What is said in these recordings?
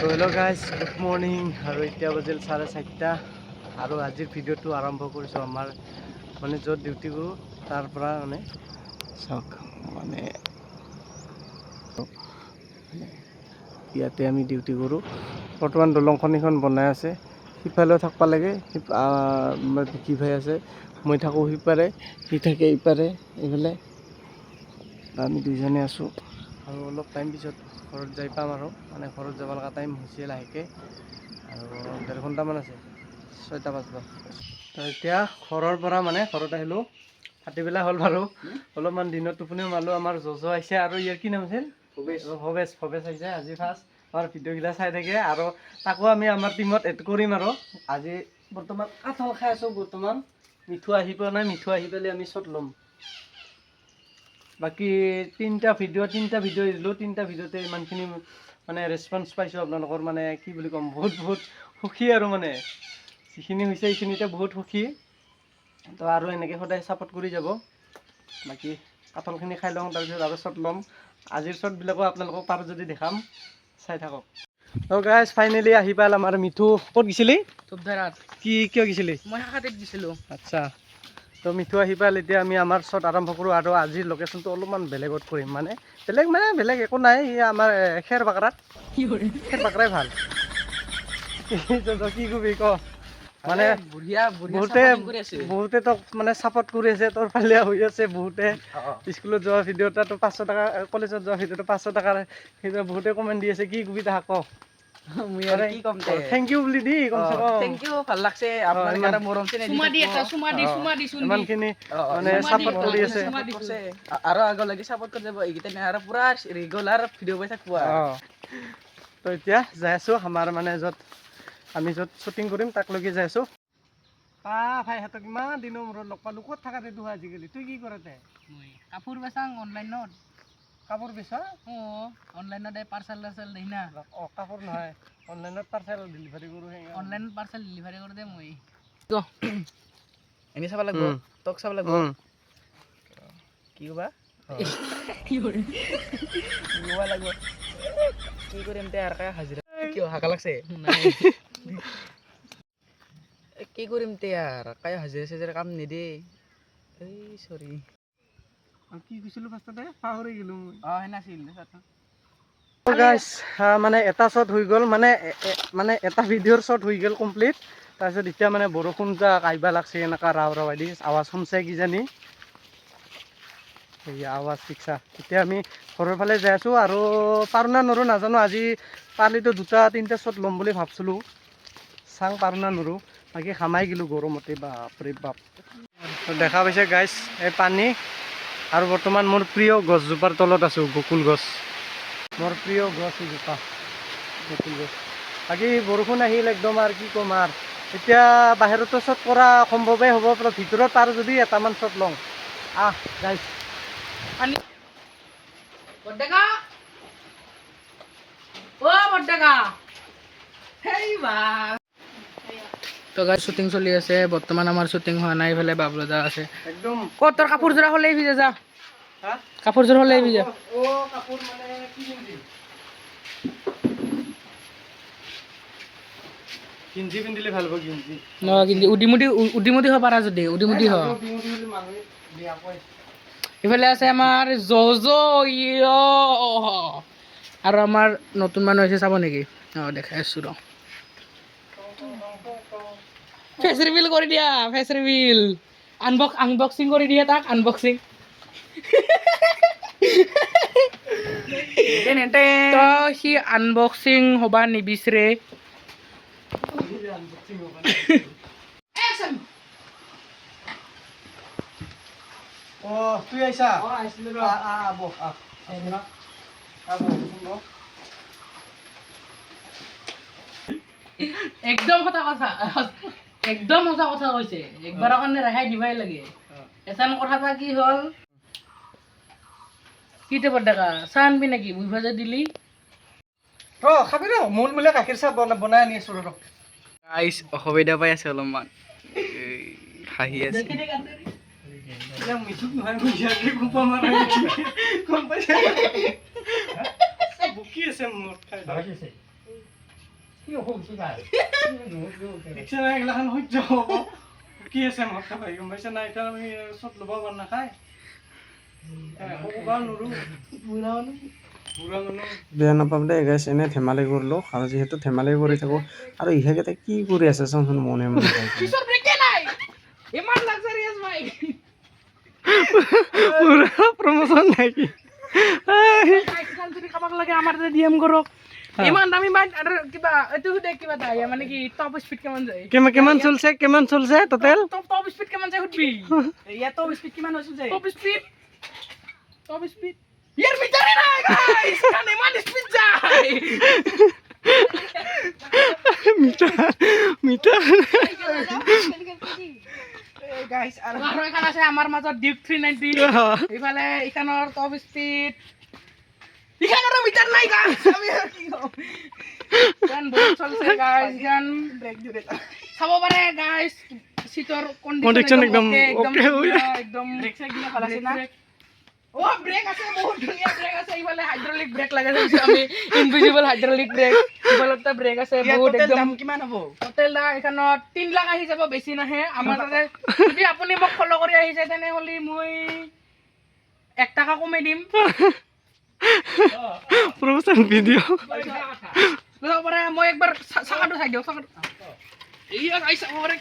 তো hello' guys, good morning. আৰু এতিয়া বাজিল 4:30 আৰু আজিৰ ভিডিঅ'টো আৰম্ভ কৰিছোঁ আমাৰ মানে য'ত ডিউটি কৰোঁ তাৰ পৰা। মানে চাওক, মানে ইয়াতে আমি ডিউটি কৰোঁ। বৰ্তমান দলংখন এইখন বনাই আছে। সিফালেও থাকিব লাগে। আমাৰ বিকি ভাই আছে, মই থাকোঁ সিপাৰে, সি থাকে ইপাৰে। এইফালে আমি দুইজনে আছোঁ আৰু অলপ টাইম পিছত ঘৰত যাই পাম। আৰু মানে ঘৰত যাব লগা টাইম হৈছে লাহেকৈ আৰু 1.5 ঘণ্টামান আছে 6টা বাজব। তো এতিয়া ঘৰৰ পৰা মানে ঘৰত আহিলোঁ। ভাটিবেলা হ'ল বাৰু, অলপমান দিনত টোপনিও মাৰলোঁ। আমাৰ জজ আহিছে আৰু ইয়াৰ কি নাম আছিল? ভৱেশ। ভৱেশ আহিছে আজি ফাৰ্ষ্ট। আমাৰ ভিডিঅ'গিলা চাই থাকে আৰু তাকো আমি আমাৰ টীমত এড কৰিম। আৰু আজি বৰ্তমান কাঠল খাই আছোঁ। বৰ্তমান মিঠু আহি পোৱা নাই। মিঠু আহি পেলাই আমি শ্বট ল'ম। বাকী তিনিটা ভিডিঅ' দিলোঁ। তিনিটা ভিডিঅ'তে ইমানখিনি মানে ৰেচপন্স পাইছোঁ আপোনালোকৰ, মানে কি বুলি ক'ম, বহুত বহুত সুখী। আৰু মানে যিখিনি হৈছে এইখিনিতে বহুত সুখী। তো আৰু এনেকৈ সদায় ছাপোৰ্ট কৰি যাব। বাকী কাঠলখিনি খাই লওঁ, তাৰপিছত আৰু শ্বট ল'ম। আজিৰ শ্বটবিলাকো আপোনালোকক পাৰোঁ যদি দেখাম, চাই থাকক। তো গাইজ, ফাইনেলি আহি পাল আমাৰ মিঠু। ক'ত গৈছিলি? ধূপধাৰাত। কি কিয় গৈছিলি? মই শাখাতিত দিছিলোঁ। আচ্ছা, তো মিঠু আহি পাল। এতিয়া আমি আমাৰ শ্বট আৰম্ভ কৰোঁ আৰু আজিৰ লোকেশ্যনটো অলপমান বেলেগত কৰিম। মানে বেলেগ মানে বেলেগ একো নাই, এই আমাৰ খেৰ বাকৰাত। খেৰ বাকৰাই ভাল। কি কবি ক মানে। বঢ়িয়া বঢ়িয়া। বহুতে supporting কৰি আছে। বহুতে তোক মানে ছাপৰ্ট কৰি আছে, তোৰ ফালে হৈ আছে বহুতে। স্কুলত যোৱা ভিডিঅ' এটাতো 500 টকা, কলেজত যোৱা ভিডিঅ'টো 500 টকাৰ, সেইটো বহুতে কমেণ্ট দি আছে। কি কবি তাহাক ক। মই আৰু কি ক'ম তে? Thank U বুলি দি কমচে কম। Thank U, ভাল লাগছে আপোনালোকে আৰু মৰম চেনেহ দি চুমা দি থাকিব। এটা চুমা দি, চুমা দি চুন দি। ইমানখিনি মানে চুমা দি, ছাপৰ্ট কৰি আছে। চুমা দি। কৰিছে। আৰু আগলৈকে ছাপোৰ্ট কৰি যাব এইকেইটা আৰু পুৰা ৰেগুলাৰ ভিডিঅ' পাই থাকিব আৰু। অঁ, তো এতিয়া যাই আছোঁ আমাৰ মানে য'ত আমি য'ত শ্বুটিং কৰিম তাকলৈকে যাই আছোঁ। ভাই সিহঁতক ইমান দিনৰ মূৰত লগ পালোঁ। ক'ত থাকা তুই আজিকালি? তুই কি কৰে তে? মই কাপোৰ বেচাং অনলাইনত। কাপোৰ বেচা? অঁ, অনলাইনত এই পাৰ্চেল তাৰ্চেল দেই না। অঁ, কাপোৰ নহয়, অনলাইনত পাৰ্চেল ডেলিভাৰী কৰোঁ সেইকাৰণে। অনলাইনত পাৰ্চেল ডেলিভাৰী কৰি দে মই। এনেই চাব লাগিব। তোক চাব লাগিব। কি ক'বা? কি কৰে? কি ক'বা লাগিব? কি কৰিম তে আৰু? কাই হাজিৰা কিয় হাকা লাগছে? নাই। এ, কি কৰিম তে আৰু? কাই হাজিৰা চাজিৰা কাম নিদে। এই চৰি। আৰু কি কৈছিলোঁ ফাৰ্ষ্টতে, পাহৰি গ'লোঁ মই। অঁ, সেনে আছিল। গাইছ, মানে এটা শ্বট হৈ গ'ল, মানে মানে এটা ভিডিঅ'ৰ শ্বট হৈ গ'ল কমপ্লিট। তাৰপিছত এতিয়া মানে বৰষুণ যাক আহিবা লাগছে, এনেকুৱা ৰাও ৰাও দি আৱাজ শুনছে কিজানি। এই আৱাজ শিকছা। এতিয়া আমি ঘৰৰ ফালে যাই আছোঁ আৰু পাৰোঁ না নৰোঁ নাজানো। আজি পাৰলিতো দুটা তিনিটা শ্বট ল'ম বুলি ভাবছিলোঁ। চাং পাৰোঁ না নৰোঁ। বাকী ঘামাই গ'লোঁ গৰমতে, বাপৰে বাপ। তো দেখা পাইছে গাইছ, এই পানী। আৰু বৰ্তমান মোৰ প্ৰিয় গছজোপাৰ তলত আছোঁ, বকুল গছ। মোৰ প্ৰিয় গছ এইজোপা, বকুল গছ। বাকী বৰষুণ আহিল একদম, আৰু কি ক'ম আৰু। এতিয়া বাহিৰতো শ্বট কৰা সম্ভৱেই হ'ব পৰা, ভিতৰত পাৰোঁ যদি এটামান শ্বট লওঁ। আহ গাইছ। পানী বৰডেকা, অ বৰডেকা, হেই বা। তো গাইজ, শ্বুটিং চলি আছে। বৰ্তমান আমাৰ শ্বুটিং হোৱা নাই। ইফালে বাবলুদা আছে। একদম। ক'ত তোৰ কাপোৰযোৰা হ'লে ভিজা যা। হা? কাপোৰযোৰ হ'লে ভিজা। অ, কাপোৰ মানে কি পিন্ধিম? গিঞ্জি পিন্ধিলে ভাল হ'ব, গিঞ্জি। ন কিন্তু উদিমুদি উদিমুদি হ'ব পাৰা যদি উদিমুদি হ। উদিমুদি হ'লে মানুহে বেয়া কয়। ইফালে আছে আমাৰ জজ ইয় আৰু আমাৰ নতুন মানুহ হৈছে, চাব নেকি? অঁ, দেখাই আছোঁ ৰ। ফেচ ৰিভিল কৰি দিয়া, ফেচ ৰিভিল, আনবক্সিং কৰি দিয়া তাক, আনবক্সিং। তো সি আনবক্সিং হ'বা নিবিচাৰে। আনবক্সিং হ'ব। অ, তুই আহিছা? আহ, আহ, বহ, আহ। আহ, বহ, বহ। একদম সঁচা কথা, একদম সঁচা কথা কৈছে। একবাৰৰ কাৰণে ৰেহাই দিবাই লাগে। এচান কথা এটা কি হ'ল? কি টেপৰ ডেকা, চাহ আনবি নেকি? বুঢ়া যে দিলি। ৰ, খাবি ৰ। মোৰ বোলে গাখীৰ চাহ বনাই আনি আছো, ৰ। গাইছ, অসুবিধা পাই আছে অলপমান, এই, হাঁহি আছে। এতিয়া মিঠুক নহয়, মই ইয়াকে কোপা মাৰা গম পাইছে। বকি আছে মোৰ খাই। দেখছে না, এইগিলাখান সহ্য হ'ব কি আছে মদ খাবাই, গম পাইছে না? এতিয়া আমি চব ল'ব পৰা নাখায়, ক'ব নোৱাৰো, বুঢ়া মানুহ। বেয়া নাপাব দেই গাইছ, এনেই ধেমালি কৰিলোঁ আৰু যিহেতু ধেমালি কৰি থাকোঁ। আৰু ইহঁতকেইটা কি কৰি আছে চাওঁচোন মনে মনে যাই কিনে। পিছৰ ব্ৰেকে নাই, ইমান লাক্সাৰিয়াছ বাইক। পুৰা প্ৰমোচন নাই কি? বাইকখন যদি কাৰোবাক লাগে, আমাৰ তাতে ডিএম কৰক। ইমান দামী বাইক আৰু কিবা এইটো সোধে, কিবা এটা মানে কি টপ স্পীড কিমান যায়? কিমান কিমান চলছে, কিমান চলছে টোটেল? টপ স্পীড কিমান যায় সুধবি। ইয়াত টপ স্পীড কিমান হৈছিল যে? টপ স্পীড, টপ স্পীড ইয়াৰ মিটাৰে নাই গাইস, কাৰণ ইমান স্পীড যায়। Metre metre. গাইস, আৰু আৰু এখন আছে আমাৰ মাজত ডিউক 390। ইফালে ইখানৰ টপ স্পীড, ইখানৰো মিটাৰ নাই গাইস, আমি আৰু কি ক'ম? ইখান বহুত চলছে গাইস, ইখান ব্ৰেক দিওঁ। চাব পাৰে গাইস, চিটৰ Condition একদম একদম okay হৈ ধুনীয়া, একদম ব্ৰেক চেক গিলা ভাল আছে না? ও, ব্ৰেক আছে, বহুত ধুনীয়া ব্ৰেক আছে। ইফালে হাইড্ৰলিক ব্ৰেক লগাই থৈছো আমি, ইনভিজিবল হাইড্ৰলিক ব্ৰেক। ইফালে এটা ব্ৰেক আছে। ইয়াৰ বহুত টোটেল একদম। দাম কিমান হ'ব? টোটেল দা এইখনত 3 লাখ আহি যাব, বেছি নাহে। আমাৰ তাতে যদি আপুনি মোক ফ'ল' কৰি আহিছে, তেনেহ'লে মই 1 টকা কমাই দিম। প্ৰমোচন ভিডিঅ'। চাব পাৰে, মই একবাৰ চাকাটো চাই দিয়ক, চাকাটো। এইয়া গাইছ, চাব পাৰে,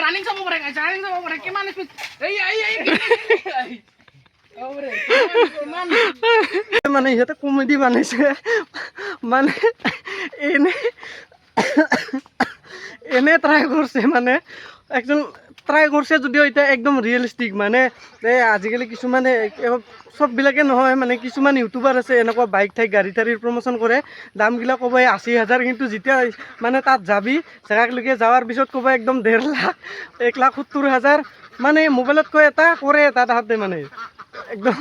ৰানিং চাব পাৰে গাইছ, ৰানিং চাব পাৰে, কিমান স্পীড। এই এই এই চাব পাৰে কিমান। মানে ইহঁতে কমেডি বনাইছে, মানে এনে এনে ট্ৰাই কৰিছে, মানে একদম ট্ৰাই কৰিছে যদিও এতিয়া একদম ৰিয়েলিষ্টিক। মানে এই আজিকালি কিছুমানে, চববিলাকে নহয়, মানে কিছুমান ইউটিউবাৰ আছে এনেকুৱা, বাইক থাইক গাড়ী চাড়ীৰ প্ৰমোচন কৰে, দামগিলা ক'ব এই 80 হাজাৰ, কিন্তু যেতিয়া মানে তাত যাবি, জেগালৈকে যোৱাৰ পিছত ক'ব একদম 1.5 লাখ, 1 লাখ 70 হাজাৰ। মানে মোবাইলত কয় এটা, কৰে এটা, তাহাঁতে মানে একদম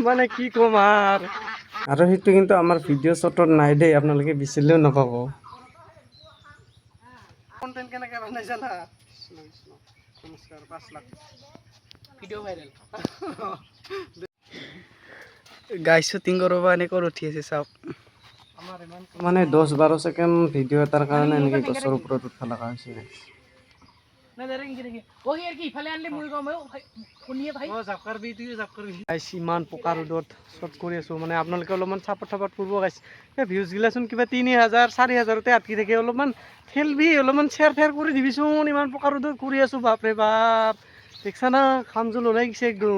মানে কি ক'ম আৰু। আৰু সেইটো কিন্তু আমাৰ ভিডিঅ' শ্বটত নাই দেই, আপোনালোকে বিচাৰিলেও নাপাব। কণ্টেণ্ট কেনেকৈ বনাইছা না। কৃষ্ণ কৃষ্ণ, নমস্কাৰ, 5 lakh. Video' viral. Guys, shooting কৰিব এনেকৈ উঠি আছে, চাওক। আমাৰ ইমান মানে 10-12 ছেকেণ্ড ভিডিঅ' এটাৰ কাৰণে এনেকৈ গছৰ ওপৰত উঠবা লগা হৈছে। নাই নাই কি কি অ সি আৰু কি ইফালে আনিলে মই কম, অ ভাই, শুনিয়ে ভাই। অ, জাপ কৰবি, তুইও জাপ কৰবি। গাইছ, ইমান পকা ৰ'দত শ্বট কৰি আছোঁ, মানে আপোনালোকে অলপমান চাপৰ্ট চাপৰ্ট কৰিব গাইছ। এই ভিউজ গিলাচোন কিবা 3 হাজাৰ 4 হাজাৰতে আটকি থাকে। অলপমান ঠেলবি, অলপমান শ্বেয়াৰ ফেয়াৰ কৰি দিবিচোন। ইমান পকা ৰ'দত কৰি আছোঁ, বাপৰে বাপ, দেখছা না, ঘাম জোল ওলাই গৈছে একদম।